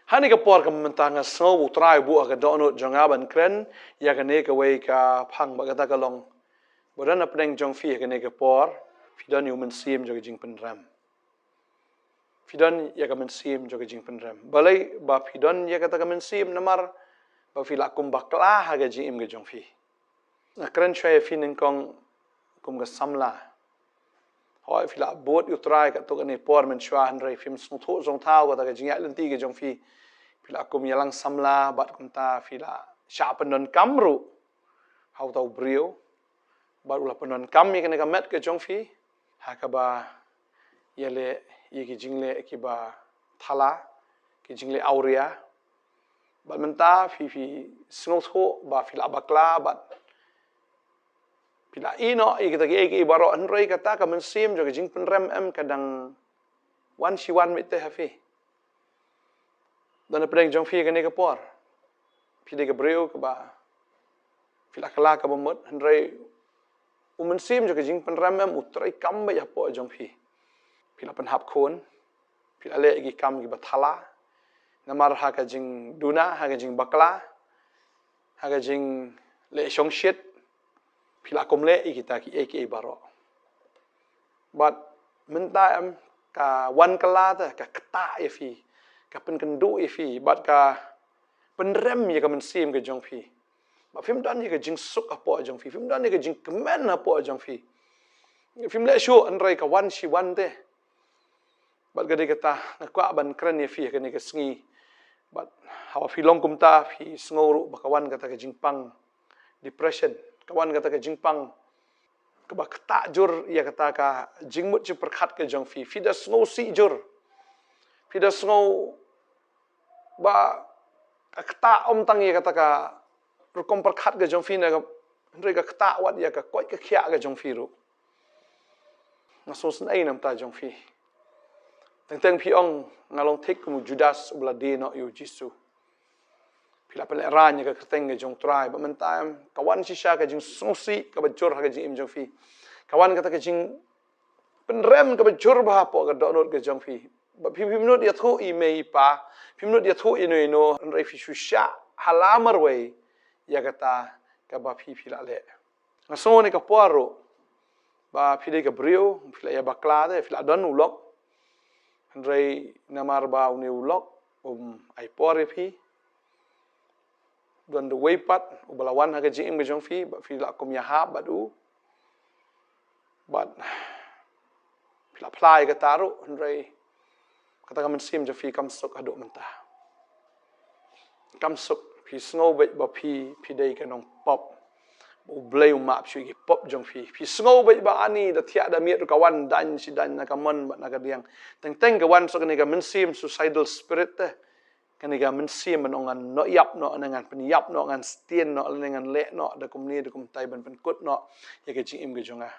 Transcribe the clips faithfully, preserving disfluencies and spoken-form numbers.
Ha kane ka por ka mynta nga sngew ba U Trai u buh ha ka dohnud jong nga ban kren ïa kane kawei ka phang, bad kata ka long, ba don hapdeng jong phi ha kane ka por, phi don ïa u mynsiem jong ka jingpynrem. Phi don ïa ka mynsiem jong ka jingpynrem. Balei ba phi don ïa kata ka mynsiem? Namar ba phi la kum bakla ha ka jingim ka jong phi. Nga kren shuwa ïa phi nyngkong kum ka samla. Hooid, phi la bud ïa U Trai katto katne por mynshuwa, hynrei phim sngewthuh sngewthaw kata ka jingïaid lynti ka jong phi. Phi la kum ïalang samla, bad kumta phi la shah pyndonkam ruh ha uta u briew. Bad u la pyndonkam ïa kane ka met ka jong phi ha kaba ïaleh ïa ki jingleh kiba thala, ki jingleh awria. Bad mynta phi, phi sngewthuh ba phi la bakla, bad phi la ïeh noh ïa kita kiei kiei baroh, hynrei kata ka mynsiem jong ka jingpynrem em ka dang wan shi wan miet te ha phi. Don hapdeng jong phi ha kane ka por, phi dei ka briew kaba phi la kylla kaba mut, hynrei u mynsiem jong ka jingpynrem em u trei kam beit hapoh jong phi. Phi la pynhap khun, phi la leh ïa ki kam kiba thala, namar ha ka jingduna, ha ka jingbakla, ha ka jingleh shongshit, phi la kum leh ïa kita kiei kiei baroh. Bad mynta em ka wan kylla te ka ktah ïa phi, ka pynkynduh ïa phi, bad ka pynrem ïa ka mynsiem ka jong phi. Bad phim don ïa ka jingsuk hapoh jong phi, phim don ïa ka jingkmen hapoh jong phi. Phim leh shuh, hynrei ka wan shi wan te. Bad ka dei kata nga kwah ban kren ïa phi ha kane ka sngi. Bad haba phi long kumta, phi sngew ruh ba ka wan kata ka jingpang, depression, ka wan kata ka jingpang kaba ktah jur ïa kata ka jingmut jingpyrkhat ka jong phi. Phi da sngewsih jur. Phi da sngew ba ka ktah ym tang ïa kata ka rukom pyrkhat ka jong phi, na ka, hynrei ka ktah wat ïa ka koit ka khiah ka jong phi ruh. Nga sngewsynei namar ka jong phi. Teng teng phi ong, nga long thik kum u Judas uba la die noh ïa u Jisu. Phi la pynlehraiñ ïa ka kyrteng ka jong U Trai, bad mynta em ka wan shisha ka jingsngewsih kaba jur ha ka jingim jong phi. Ka wan kata ka jingpynrem kaba jur bha hapoh ka dohnud ka jong phi. Bad phi, phim nud ïathuh i mei i pa, phim nud ïathuh ïano ïano, hynrei phi shu shah hala marwei ïa kata kaba phi, phi la leh. Nga sngew ha kane ka por ruh ba phi dei ka briew, phi la ïa bakla te, phi la don u lok. Hynrei namar ba une u lok um ai por ïa phi, don da uwei pat uba la wan ha ka jingim ka jong phi, bad phi la kum ïahap bad u. Bad phi la phla ïa kata ruh, hynrei kata ka mynsiem jong phi kam suk haduh mynta. Kam suk, phi sngew beit ba phi, phi dei ka nongpop, ba U Blei u map shuh ïa ki pop jong phi. Phi sngew beit ba ani da thiah da miet ruh ka wan daiñ shi daiñ na ka mon bad na ka diang. Teng teng ka wan suk kane ka mynsiem suicidal spirit te. Kane ka mynsiem ban ong ngan noh ïap noh, ne ngan pynïap noh, ngan stien noh, ne ngan leh noh da kumne da kumtai ban pynkut noh ïa ka jingim ka jong nga.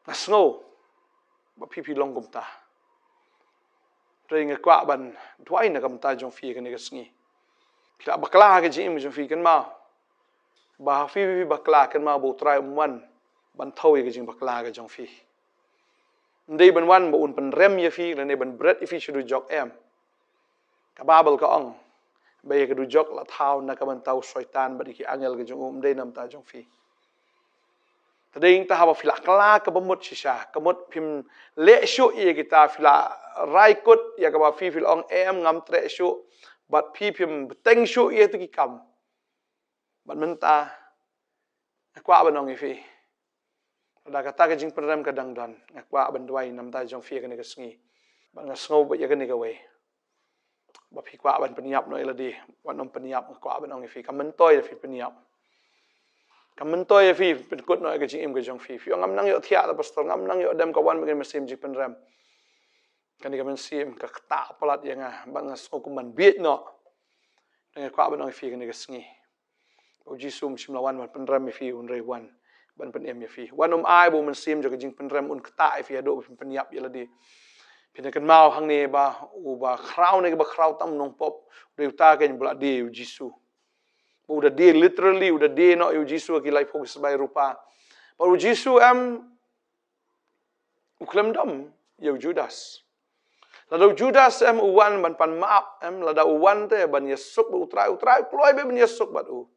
Nga sngew ba phi, phi long kumta. Hynrei nga kwah ban duwai na ka bynta jong phi ha kane ka sngi. Phi la bakla ha ka jingim ka jong phi, kynmaw ba ha phi, phi bakla, kynmaw ba U Trai um wan ban thew ïa ka jingbakla ka jong phi. Ym dei ban wan ba un pynrem ïa phi lane ban bret ïa phi sha dujok, em. Ka Baibl ka ong ba ïa ka dujok la thaw na ka bynta u Soitan bad ïa ki angel ka jong u, ym dei na ka bynta jong phi. Te dei nangta haba phi la kylla kaba mut shisha, ka mut phim leh shuh ïa kita, phi la rai kut ïa kaba phi, phi la ong em, ngam treh shuh, bad phi phim bteng shuh ïa kito ki kam. Bad mynta nga kwah ban ong ïa phi, lada kata ka jingpynrem ka dang don, nga kwah ban duwai na ka bynta jong phi ha kane ka sngi. Bad nga sngew beit ïa kane kawei, ba phi kwah ban pynïap noh ïa lade. Wat nym pynïap, nga kwah ban ong ïa phi, kam myntoi da phi pynïap. Kam myntoi ïa phi pynkut noh ïa ka jingim ka jong phi. Phi ong ngam nang ïoh thiah da pastor, ngam nang ïoh dem, ka wan bad ka mynsiem jingpynrem. Kane ka mynsiem ka ktah palat ïa nga, bad nga sngew kum ban bieit noh. Te nga kwah ban ong ïa phi ha kane ka sngi, ba U Jisu um shym la wan ban pynrem ïa phi, hynrei u wan ban pynim ïa phi. U wan um ai ba u mynsiem jong ka jingpynrem un ktah ïa phi haduh ba phin pynïap ïa lade. Phin ïa kynmaw hangne ba uba khraw ne kaba khraw tam u nongpop, u dei uta keiñ ba la die ïa U Jisu. Ba u da die literally, u da die noh ïa U Jisu ha ki laiphew ki sbai rupa. Bad U Jisu em, u khlem dom ïa u Judas. Lada u Judas em u wan ban pan map, em lada u wan te ban ïasuk bad u Trai, u Trai u kloi beit ban ïasuk bad u.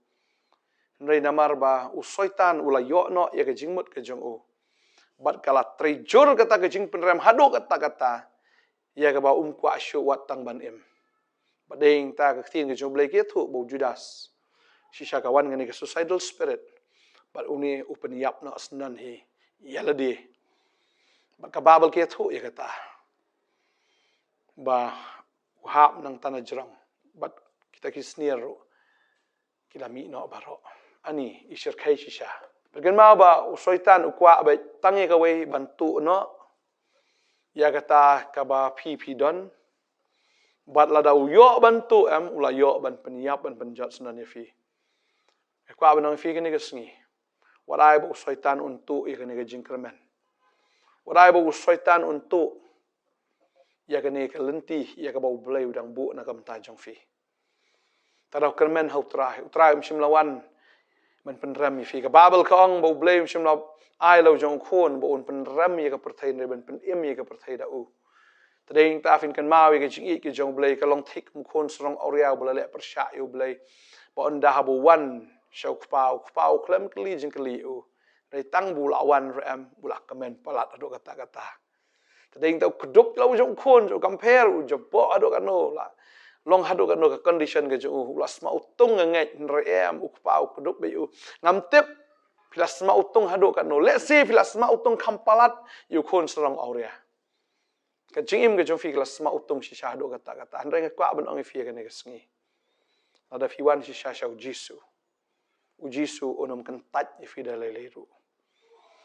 Hynrei namar ba u Soitan u la ïoh noh ïa ka jingmut ka jong u, bad ka la trei jur kata ka jingpynrem haduh katta katta, ïa kaba um kwah shuh wat tang ban im. Bad dei nangta ka ktien ka jong U Blei ka ïathuh ba u Judas shisha ka wan kane ka suicidal spirit, bad une u pynïap noh syndon hi ïa lade. Bad ka Baibl ka ïathuh ïa kata, ba u hap nangta na jrong, bad kita ki snier ruh ki la mih noh baroh. Ani i shyrkhei shisha. Pyrkhat mo ba u Soitan u kwah beit tang ïa kawei ban tuh noh ïa kata kaba phi phi don. Bad lada u ïoh ban tuh, em u la ïoh ban pynïap, ban pynjot syndon ïa phi. Nga kwah ban ong ïa phi kane ka sngi, wat ai ba u Soitan un tuh ïa kane ka jingkyrmen. Wat ai ba u Soitan un tuh ïa kane ka lynti ïa kaba U Blei u dang buh na ka bynta jong phi. Te da kyrmen ha u Trai, u Trai um shym la wan ban pynrem ïa phi. Ka Baibl ka ong ba U Blei um shym la ai la u jong u Khun ba un pynrem ïa ka pyrthei, hynrei ban pynim ïa ka pyrthei da u. Te dei nangta phin kynmaw ïa ka jingïeit ka jong U Blei, ka long thik kum u khun sarong awria uba la leh pyrshah ïa U Blei, ba ynda haba u wan sha u kpa, u kpa u khlem kylli jingkylli ïa u. Hynrei tang ba u la wan ruh, em u la kmen palat haduh katta katta. Te dei nangta u kdup la u jong u khun, u compare, u jaboh haduh katno, la long haduh katno ka condition ka jong u, u la sma utung, nga ngeit, hynrei em u kpa u kdup beit ïa u. Ngam tip phi la sma utung haduh katno, lehse phi la sma utung kham palat ïa u khun sarong awria. Ka jingim ka jong phi ka la sma utung shisha haduh katta katta, hynrei nga kwah ban ong ïa phi ïa kane ka sngi, lada phi wan shisha sha u Jisu, u Jisu un ym kyntait ïa phi da lei lei ruh.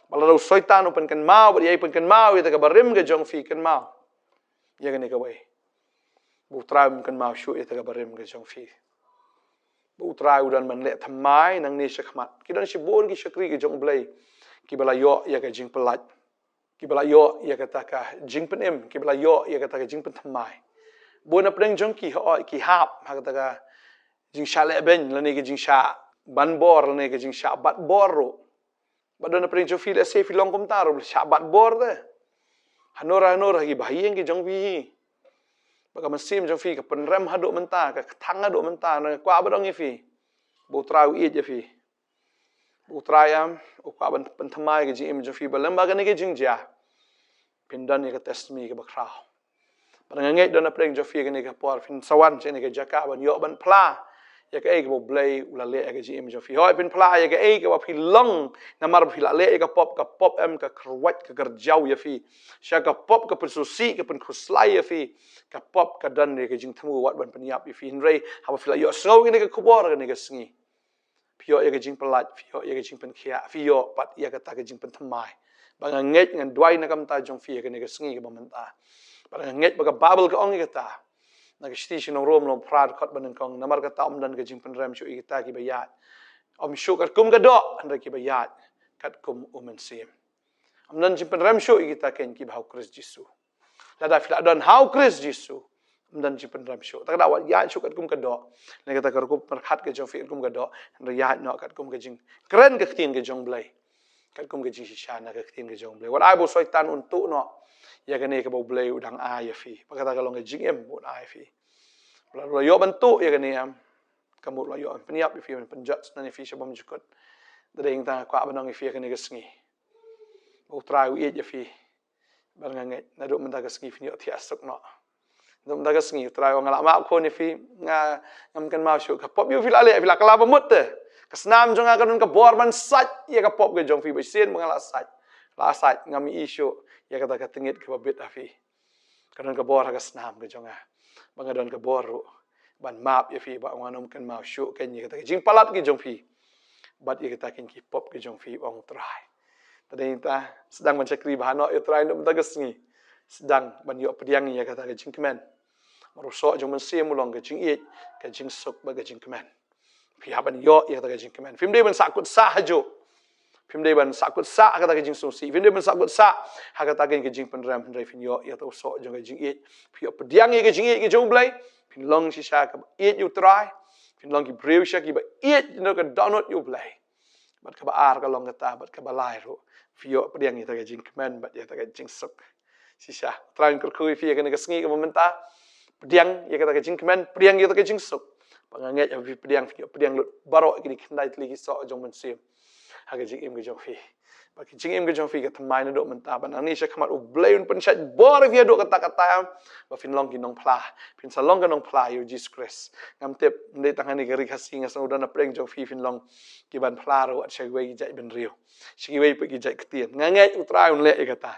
Bad lada u Soitan u pynkynmaw, bad ïa i pynkynmaw ïa kata ka barim ka jong phi, kynmaw ïa kane kawei, ba u Trai um kynmaw shuh ïa kata ka barim ka jong phi. Ba u Trai u don ban leh thymmai nangne shakhmat. Ki don shibun ki shakri ka jong U Blei kiba la ïoh ïa ka jingpyllait, kiba la ïoh ïa kata ka jingpynim, kiba la ïoh ïa kata ka jingpynthymmai. Bun na pdeng jong ki, hooid, ki hap ha kata ka jingshah lehbeiñ, lane ka jingshah ban bor, lane ka jingshah bat bor ruh. Bad don na pdeng jong phi, lehse phi long kumta ruh, shah bat bor te. Hanor hanor ha kiba ha ïing ki jong phi hi, ba ka mynsiem jong phi ka pynrem haduh mynta, ka kthang haduh mynta, nga kwah ban ong ïa phi ba u Trai u ïeit ïa phi. Ba u Trai, em u kwah ban pynthymmai ka jingim jong phi, ba lem bad kane ka jingjia phin don ïa ka testimony kaba khraw. Bad nga ngeit don na pdeng jong phi kane ka por phin sa wan sha kane ka jaka ban ïoh ban phla ïa kaei kaba U Blei u la leh ïa ka jingim jong phi. Hooid, phin phla ïa kaei kaba phi long namar ba phi la leh ïa ka pop, ka pop, em ka kyrwat, ka kyrjaw ïa phi. Sha ka pop ka pynsngewsih, ka pynkhuslai ïa phi. Ka pop ka don ïa ka jingthmu wat ban pynïap ïa phi. Hynrei haba phi la ïohsngew kane ka khubor kane ka sngi, phi ïoh ïa ka jingpyllait, phi ïoh ïa ka jingpynkhiah, phi ïoh pat ïa kata ka jingpynthymmai. Bad nga ngeit, ngan duwai na ka bynta jong phi ïa kane ka sngi kaba mynta. Bad nga ngeit ba ka Baibl ka ong ïa kata na ka shithi sha ki nong Rom lynnong phra, dkhot banyngkong, namar kata ym don ka jingpynrem shuh ïa kita kiba ïaid, ym shuh katkum ka doh, hynrei kiba ïaid katkum u Mynsiem. Ym don jingpynrem shuh ïa kita kein kiba ha u Khrist Jisu. Lada phi la don ha u Khrist Jisu, ym don jingpynrem shuh. Te lada wat ïaid shuh katkum ka doh, lane kata ka rukom pyrkhat ka jong phi katkum ka doh, hynrei ïaid noh katkum ka jingkren ka ktien ka jong U Blei, katkum ka jingshisha na ka ktien ka jong U Blei. Wat ai ba u Soitan un tuh noh ïa kane kaba U Blei u dang ai ïa phi. Bad kata ka long ka jingim ba un ai ïa phi. Lada u la ïoh ban tuh ïa kane, em, ka mut u la ïoh ban pynïap ïa phi, ban pynjot syndon ïa phi sha bymjukut. Te dei nangta nga kwah ban ong ïa phi ïa kane ka sngi ba u Trai u ïeit ïa phi. Bad nga ngeit naduh mynta ka sngi phin ïoh thiah suk noh. Naduh mynta ka sngi u Trai u ong, nga la map khun ïa phi, nga, ngam kynmaw shuh ka pop ïa u phi la leh, phi la kylla bamut te. Ka snam jong nga ka don ka bor ban sait ïa ka pop ka jong phi, ba shisien ba nga la sait, la sait, ngam ïohi shuh ïa kata ka tyngit kaba bit ha phi. Ka don ka bor ha ka snam ka jong nga. Bad nga don ka bor ruh ban map ïa phi, bad ngan ym kynmaw shuh kein ïa kata ka jingpalat ka jong phi bad ïa kata kein ki pop ka jong phi, ong u Trai. Te dei nangta sdang ban shakri bha noh ïa u Trai naduh mynta ka sngi. Sdang ban ïoh pdiang ïa kata ka jingkmen. Namar u soh jong u Mynsiem u long ka jingïeit, ka jingsuk bad ka jingkmen. Phi hap ban ïoh ïa kata ka jingkmen. Phim dei ban sahkut sah hajuh. Phim dei ban sahkut sah ha kata ka jingsngewsih. Phim dei ban sahkut sah ha kata ka jingpynrem, hynrei phin ïoh ïa kata u soh jong ka jingïeit. Phi ïoh pdiang ïa ka jingïeit ka jong U Blei. Phin long shisha kaba ïeit ïa u Trai. Phin long ki briew shisha kiba ïeit ïa ka dohnud ïa U Blei. Bad kaba ar ka long kata, bad kaba lai ruh, phi ïoh pdiang ïa kata ka jingkmen bad ïa kata ka jingsuk. Shisha, Trai un kyrkhu ïa phi ïa kane ka sngi kaba mynta. Pdiang ïa kata ka jingkmen, pdiang ïa kata ka jingsuk. Ba nga ngeit ïa phi pdiang, phi pdiang lut baroh kine ki khyndai tylli ki soh jong u Mynsiem ha ka jingim ka jong phi. Ba ka jingim ka jong phi ka thymmai naduh mynta, ba nangne sha khmat U Blei un pynshait bor ïa phi haduh katta katta, ba phin long ki nongphla, phin sa long ki nongphla ïa u Jisu Khrist. Ngam tip, ym dei tang hangne ka Ri Khasi, nga sngew don na pdeng jong phi phin long ki ban phla ruh sha kiwei ki jait bynriew, sha kiwei pat ki jait ktien. Nga ngeit U Trai un leh ïa kata.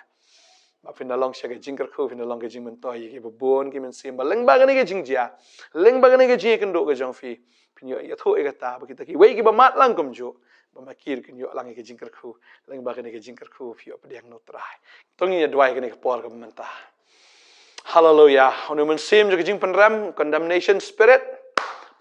Ba phin da long sha ka jingkyrkhu, phin da long ka jingmyntoi ïa kiba bun ki mynsiem, ba lyngba kane ka jingjia, lyngba kane ka jingïakynduh ka jong phi, phin ïoh ïathuh ïa kata, ba kita kiwei kiba mad lang kumjuh, ba ma ki ruh kin ïoh lang ïa ka jingkyrkhu. Lyngba kane ka jingkyrkhu phi ïoh pdiang na U Trai. To ngin ïa duwai kane ka por kaba mynta. Haleluya. Une u mynsiem jong ka jingpynrem, condemnation spirit,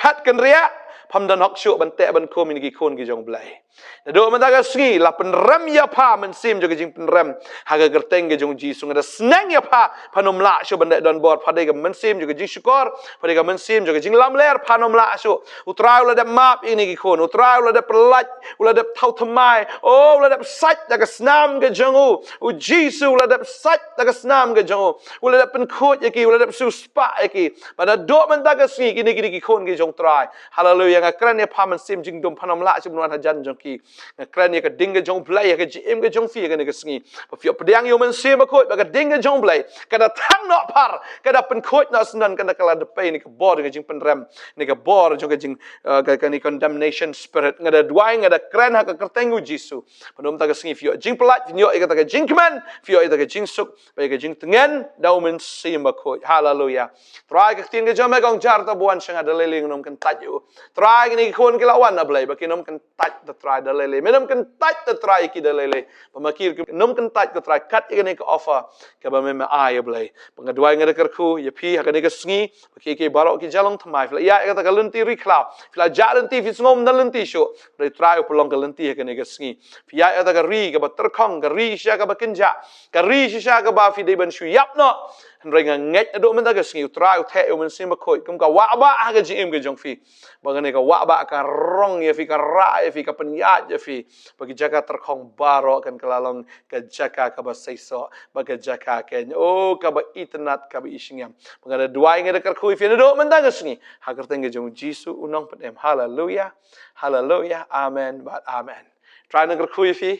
phet kynriah, pham don hok shuh ban teh ban kum ïa ki khun ki jong U Blei. Naduh mynta ka sngi la pynrem ïa pha mynsiem jong ka jingpynrem ha ka kyrteng ka jong U Jisu. Nga da sneng ïa pha, phan ym lah shuh ban dei donbor, pha dei ka mynsiem jong ka jingshukor, pha dei ka mynsiem jong ka jinglamler, phan ym lah shuh. U Trai u la dep map ïa kine ki khun, U Trai u la dep pyllait, u la dep thaw thymmai, oh, u la dep sait da ka snam ka jong u. U Jisu u la dep sait da ka snam ka jong u. U la dep pynkhuid ïa ki, u la dep siewspah ïa ki. Ba naduh mynta ka sngi kine, kine ki khun ki jong U Trai. Haleluya, nga kren ïa pha mynsiem jingdum, phan ym lah shuh ban wan hajan jong ki. Nga kren ïa ka ding ka jong U Blei ha ka jingim ka jong phi ha kane ka sngi. Ba phi ïoh pdiang ïa u Mynsiem Bakhuid, ba ka ding ka jong U Blei ka da thang noh phar, ka da pynkhuid noh syndon, ka da kylla da pei ïa kane ka bor jong ka jingpynrem, ïa kane ka bor jong ka jing, eh, ka, kane condemnation spirit. Nga da duwai, nga da kren ha ka kyrteng U Jisu. Ba naduh mynta ka sngi phi ïoh jingpyllait, phi ïoh ïa kata ka jingkmen, phi ïoh ïa kata ka jingsuk, ba ïa ka jingtngen da u Mynsiem Bakhuid. Haleluya. Trai, ka ktien ka jong me ka ong, jar ta ba wan sha nga da lei lei ngan ym kyntait ïa u. Trai, kine ki khun ki la wan, A Blei, ba kin ym kyntait, Trai, da lei lei. Men ym kyntait, Trai, ïa ki da lei lei. Ba ma ki ruh kin ym kyntait, Trai, kat ïa kane ka offer kaba me, me ai, A Blei. Ba nga duwai, nga da kyrkhu ïa phi ha kane ka sngi, ba ki, ki baroh ki jia long thymmai. Phi la ïaid ïa kata ka lynti ri khlaw, phi la jah lynti, phi sngew ym don lynti shuh. Hynrei Trai, u pynlong ka lynti ha kane ka sngi. Phi ïaid ïa kata ka ri kaba tyrkhong, ka ri shisha kaba kynjah, ka ri shisha kaba phi dei ban shu ïap noh. Hynrei nga ngeit naduh mynta ka sngi U Trai u theh ïa u Mynsiem Bakhuid kum ka wahbah ha ka jingim ka jong phi. Ba kane ka wahbah ka rong ïa phi, ka rah ïa phi, ka pynïaid ïa phi. Ba ki jaka tyrkhong baroh kan kylla long ka jaka kaba seisoh, ba ka jaka ka, oh, kaba itynnad, kaba isynñiam. Ba nga da duwai, nga da kyrkhu ïa phi naduh mynta ka sngi ha ka kyrteng ka jong U Jisu u Nongpynim. Haleluya. Haleluya. Amen bad amen. Trai un kyrkhu ïa phi.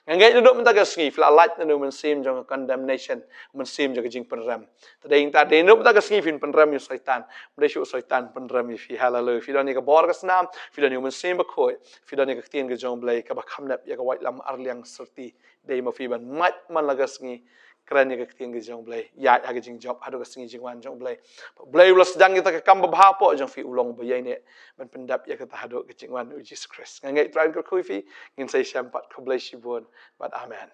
Nga ngeit naduh mynta ka sngi phi la lait na u mynsiem jong ka condemnation, mynsiem jong ka jingpynrem. Te dei, te dei naduh mynta ka sngi phin pynrem ïa u Soitan. Ym dei shuh u Soitan pynrem ïa phi. Haleluya. Phi don ïa ka bor ka snam, phi don ïa u Mynsiem Bakhuid, phi don ïa ka ktien ka jong U Blei kaba kham nep ïa ka waitlam arliang syrti. Dei ma phi ban mad man la ka sngi, kren ïa ka ktien ka jong U Blei, ïaid ha ka jingjop haduh ka sngi jingwan jong U Blei. Ba U Blei u la sdang ïa kata ka kam babha hapoh jong phi, u long ba ïaineh ban pyndep ïa kata haduh ka jingwan U Jisu Khrist. Nga ngeit Trai un kyrkhu ïa phi. Ngin sa ïashem pat. Khublei shibun bad amen.